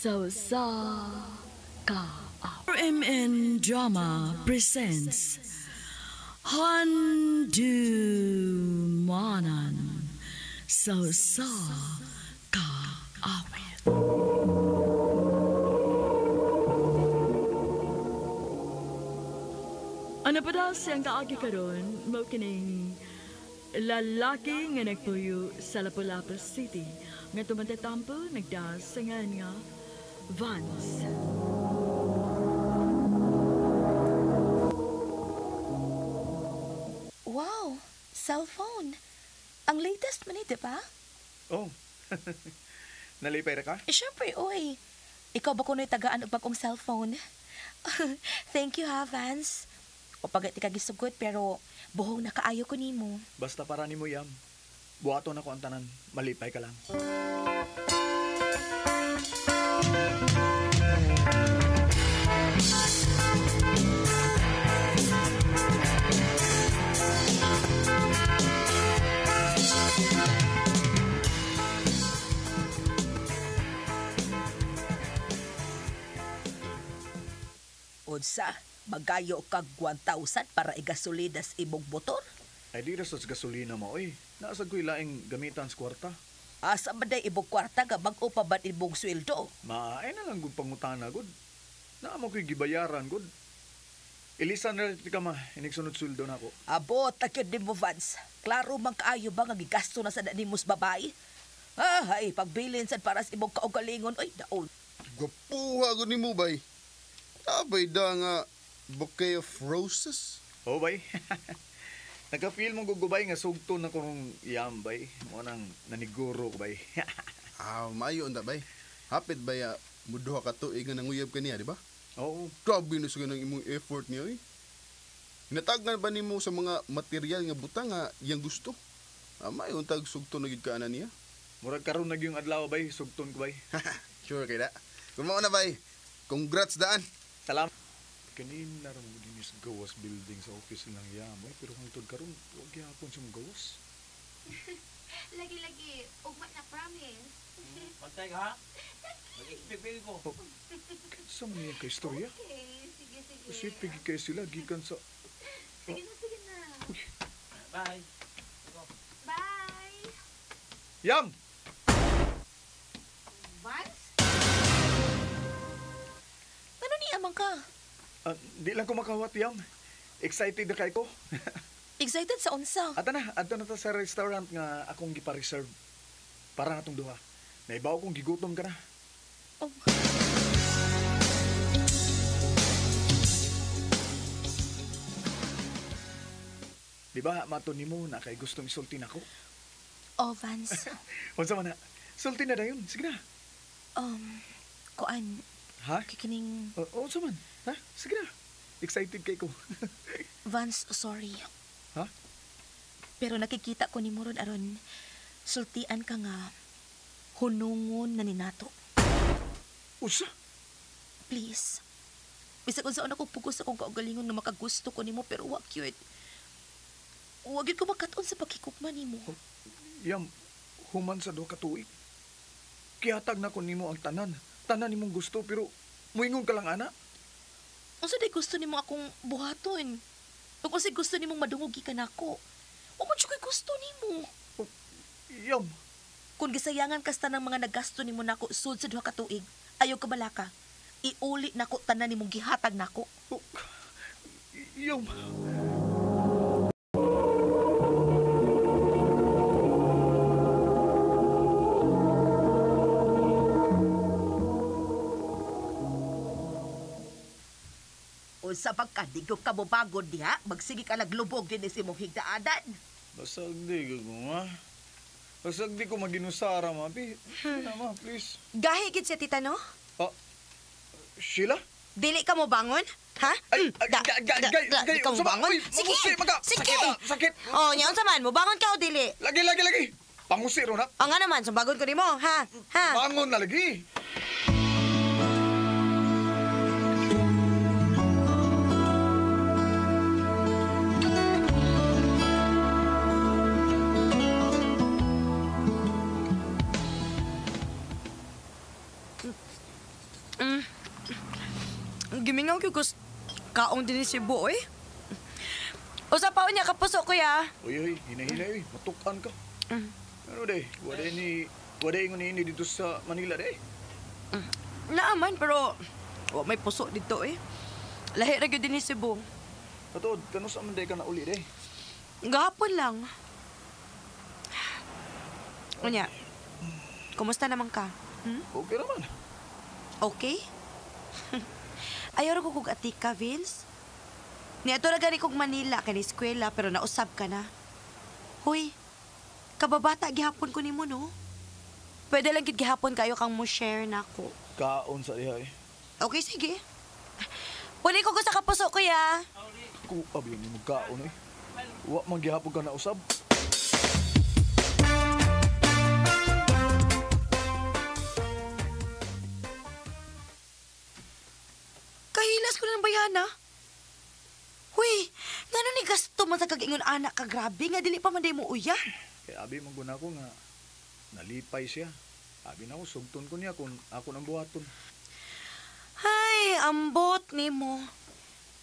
Sa Usa Ka RMN Drama presents Handumanan sa Usa Ka Awit. Ano pa daw siyang kaagi karon mao kining lalaki nga nagpuyo sa Lapu-Lapu City nga tumatatampo nagdasangan nga Vance. Wow, cellphone. Ang latest man eh, di ba? Oh. Nalipay ra ka? Eh, syempre, oy. Ikaw ba kuno'y tagaan og bagong cellphone? Thank you ha, Vance. O pagkat ka gisugot pero buhong nakaayo ko nimo. Basta para nimo yam. Buhaton ako ang tanan. Malipay ka lang. Unsa, magayo kag 1,000 para igasolinas imong motor? Ay di ra sa gasolina mo, oy. Naasad ko'y laing gamitan sa kwarta. Asa man day imong kwarta nga bag-o pa man imong sweldo? Maay na lang gud pangutana gud. Naa mo ko'y gibayaran gud. Ilisan na ka ma, inig sunod sweldo na ako. Abot, takyod nimo, Vance. Klaro man kaayo ba nga gigasto na sa nimo sa babae? Ah, ay, pagbilin sad para sa imong kaugalingon, oy, daol. Gwapuha gud nimo bay. Tabay da nga bouquet of roses. Oh, bay. Nagka-feel mo gugubay nga sugto na kong yam, bay. Mo nang naniguro ko, bay. Ah, maayo unta bay. Hapit bay muduha ka tuig nga nanguyab ka niya, di ba? Oo. Grabe na sa ganang imong effort niya, eh. Natagan ba nimo sa mga material nga butang nga iyang gusto? Ah, maayo untag sugto na gid ka ana niya. Murag karon na gyung adlaw, bay. Sugton ko, bay. Sure kay da. Kung mao na bay. Congrats daan. Salamat. Kanina ra mo din sa gawas building sa office lang yam, eh. Pero hangtod karon, wag gyapon sa mong gawas. Lagi-lagi, ugma na promise. Pantay ka ha? Mag-expect ko. Oh, kinsa man niya kay istorya? Okay, sige, sige. Sweet pigi kay sila gikan sa... Sige na, sige na. Uy. Bye. Bye. Yam! Vance? Ano ni amang ka? Di lang ko makawat, Yam. Excited na kay ko. Excited sa unsa? Ato na, adto na ta sa restaurant nga akong gipa-reserve. Para natong duha. Naibaw kong gigutom ka na. Oh. Di ba, mato nimo na kay gustong isulti nako? Oh, Vance. Unsa man na? Sulti na dayon. Sige na. Kuan. Ha? Kikining... Unsa man? Ha? Sige na. Excited kay ko. Vance, sorry. Ha? Pero nakikita ko ni mo ron aron sultian ka nga hunungon na ni nato. Usa? Please. Bisag unsaon ako pugos akong kaugalingon nga makagusto ko nimo pero wa gyud. Wa gyud ko makat-on sa pakikugma nimo. Oh, Yam, human sa duha ka tuig. Kihatag na ko nimo ang tanan. Tanan nimong gusto pero muingon ka lang ana. Unsa day gusto nimo akong buhaton? Ug unsay gusto nimong madungog gikan nako? Wa man jud ko'y gusto nimo. Oh, Yam. Kung gisayangan kasta ng mga nagasto nimo nako sud sa duha ka tuig, ayaw ka balaka. Iuli nako tanan nimong gihatag nako. Oh, Yam. Unsa pagka, di ko ka mobagon diha, magsige ka naglubog din si mong higdaanan. Basag di ko, ma. Basag di ko maginusara, ma. Pi, na, ma, please. Gahi gid siya, tita, no? Oh, Sheila? Dili ka mo bangon? Ha? Ay, ay, Da, gay, gay, da, gay, da, gay, di ka unsa mo ba? bangon? Uy, Sige, mamusi, maga. sige. Sakit, ah, sakit. Oh, nya unsa man, mobangon ka o dili? Lagi, lagi, lagi. Pangusi ro na. O nga naman, sumbagon ko nimo, ha? Ha? Bangon na lagi. Mingaw gyud ko kaong din ni Cebu oy. Usa pa unya kapuso kuya. Uy, uy, hinay-hinay, uy. Matukan ka. Ano day? Wala ingon ni dito sa Manila day. Naaman pero wa may puso dito eh. Lahi ra gyud din ni Cebu. Patod, kano sa man day ka na uli day? Gahapon lang. Unya, kumusta naman ka? Hmm? Okay naman. Okay? Ayaw ra ko kog atika, Vince. Niadto ra gani kog Manila kay eskwela pero nausab ka na. Huy, kababata gihapon ko nimo no. Pwede lang gid gihapon kayo kang mo share nako. Kaon sa diha eh. Okay, sige. Puli ko sa kapuso, kuya. Kuab yun mo kaon eh. Wa man gihapon ka nausab. Kahilas ko na ng bayana. Huy, ngano ni gasto man sa kag-ingon anak ka grabe nga dili pa man day mo uyab. Kaya abi man guna ko nga nalipay siya. Abi na ko sugton ko niya kung ako nang buhaton. Ay, ambot nimo.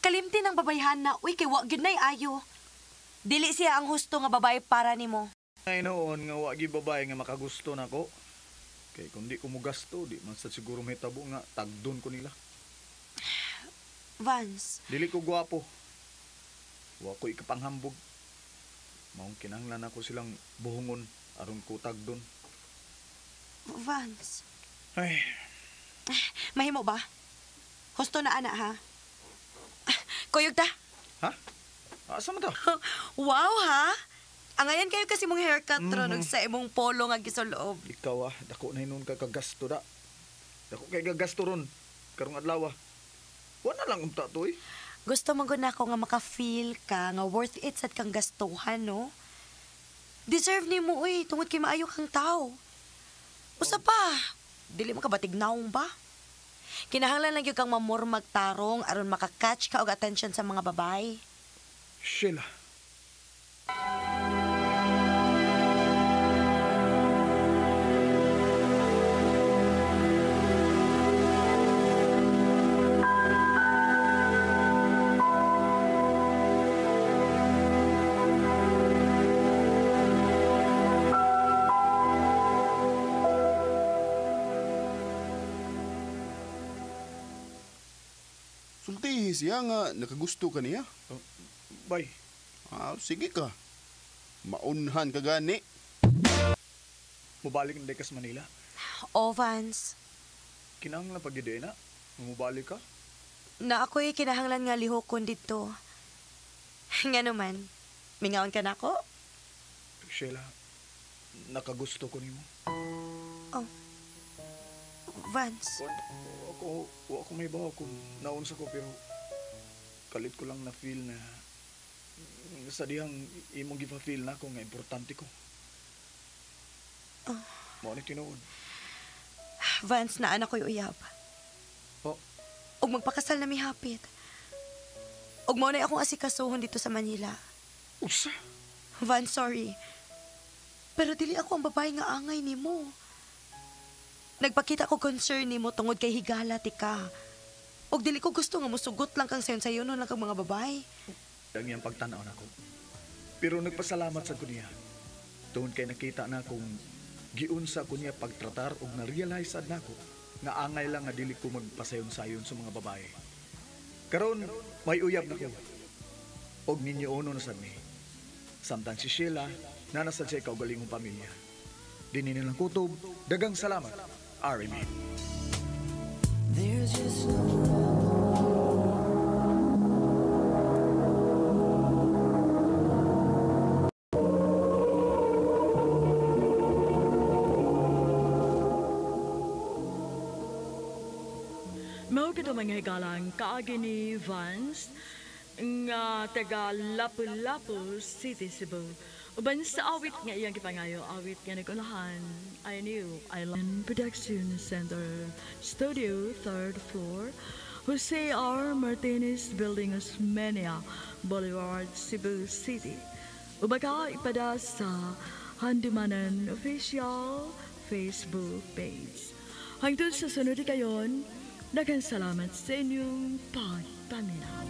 Kalimti ng babayhana, uy kay wa gyud nay ayo. Dili siya ang husto nga babae para nimo. Ay noon nga wa gyud babae nga makagusto nako. Kay kung di ko mogasto, di man sad siguro mahitabo nga tagdon ko nila. Vance, Dili ko gwapo. Wa ko ikapanghambog. Maong kinahanglan ako silang buhongon aron ko tagdon. Vance. Ay, Mahimo ba? Husto na ana ha. Kuyog ta. ha? Asa man ta? Wow ha. Angayan kayo kasi mong haircut ron ug sa imong polo nga gisuloob. Ikaw ah, dako na hinon ka kagasto da. Dako kay gagasto ron karong adlaw. Wa na lang unta to eh. Gusto man gud nako nga maka-feel ka nga worth it sad kang gastuhan, no? Deserve nimo uy, tungod kay maayo kang tao. Usa pa, dili mo ka batignaong ba? Kinahanglan lang gyud kang mamurmag tarong aron maka-catch ka og attention sa mga babae. Sheila. Sultihi siya nga nakagusto ka niya. Bay. Ah, sige ka. Maunhan ka gani. Mubalik na ka sa Manila. Oh, Vance. Kinahanglan pag na. Mubalik ka. Na ako'y kinahanglan nga lihokon dito. Nga naman, mingaon ka na ako? Sheila, nakagusto ko nimo. Oh. Vance. Ako, ako may bawa kung naunsa ko pero kalit ko lang na feel na sa dihang imong gipa-feel na ako nga importante ko. Oh. Mao ni tinuod. Vance, naan ako'y uyab. Oh. Ug magpakasal na mihapit. Ug mao na akong asikasuhon dito sa Manila. Usa? Vance, sorry. Pero dili ako ang babae nga angay nimo. Nagpakita ko concern nimo tungod kay higala ti ka. Ug dili ko gusto nga musugot lang kang sayon-sayon lang kang mga babae. Ang iyang pagtan-aw nako. Pero nagpasalamat sa ko niya. Tungod kay nakita na kung giunsa ko niya pagtratar ug na-realize sad nako nga angay lang nga dili ko magpasayon-sayon sa mga babae. Karon may uyab na ko. Og ninyo uno na sad ni. Samtang si Sheila na nasa siya kaugalingong pamilya. Dini nilang kutob, dagang salamat. R&B. There's just no Mao kito mga higalang kaagi ni Vance nga taga Lapu-Lapu City, Cebu. Uban sa awit nga iyang gipangayo, awit nga nagulahan, I Knew I Love Production Center, Studio, 3rd floor, Jose R. Martinez Building, Osmeña Boulevard, Cebu City. Ubaga ipada sa Handumanan Official Facebook page. Hangtod sa sunod kayon, Daghang salamat sa inyong pagpaminaw.